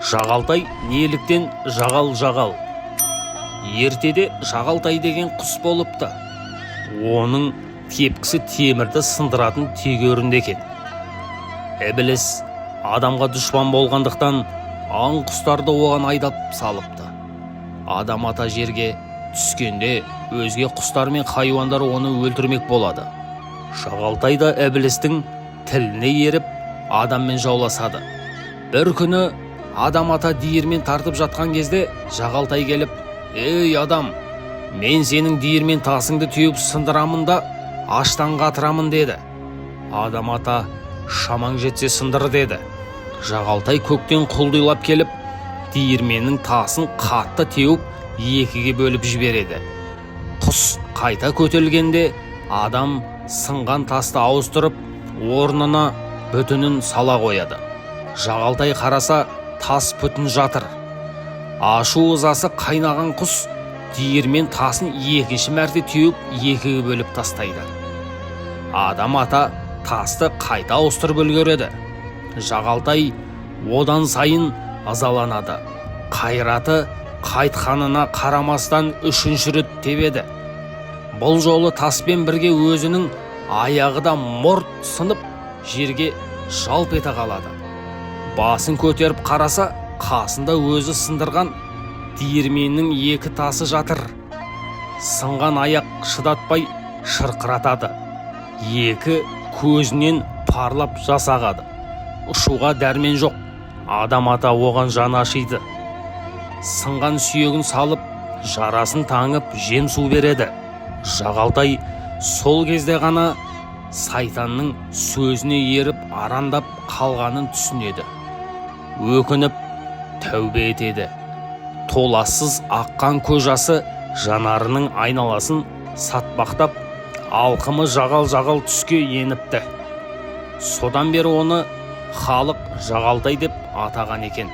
Жағалтай неліктен жағал-жағал? Ертеде жағалтай деген құс болыпты. Оның тепкісі темірді сындыратын тегеурінді екен. Ібіліс адамға дұшпан болғандықтан, аң құстарды оған айдап салыпты. Адам ата жерге түскенде, өзге құстар мен хайуандар оны өлтірмек болады. Жағалтай да ібілістің тіліне еріп, адаммен жауласады. Бір күні Адам ата диірмен тартып жатқан кезде жағалтай келіп: «Ей, адам, мен сенің диірмен тасыңды теуіп сындырамын да, аштан қатырамын», – деді. Адам ата: «Шамаң жетсе, сындыр», – деді. Жағалтай көктен құлдилап келіп, диірменнің тасын қатты теуіп, екіге бөліп жібереді. Құс қайта көтерілгенде, адам сынған тасты ауыстырып, орнына бүтінін сала қояды. Жағалтай қараса, тас бүтін жатыр. Ашу ызасы қайнаған құс диірмен тасын екінші мәрте теуіп, екіге бөліп тастайды. Адам ата тасты қайта ауыстырып үлгереді. Жағалтай одан сайын ызаланады. Қайраты қайтқанына қарамастан, үшінші рет тебеді. Бұл жолы таспен бірге өзінің аяғы да морт сынып, жерге жалп ете қалады. Басын көтеріп қараса, қасында өзі сындырған диірменнің екі тасы жатыр. Сынған аяқ шыдатпай шырқыратады, екі көзінен парлап жас ағады. Ұшуға дәрмен жоқ. Адам ата оған жаны ашиды. Сынған сүйегін салып, жарасын таңып, жем су береді. Жағалтай сол кезде ғана сайтанның сөзіне еріп, арандап қалғанын түсінеді. Өкініп, тәубе етеді. Толассыз аққан көз жасы жанарының айналасын сатпақтап, алқымы жағал-жағал түске еніпті. Содан бері оны халық жағалтай деп атаған екен.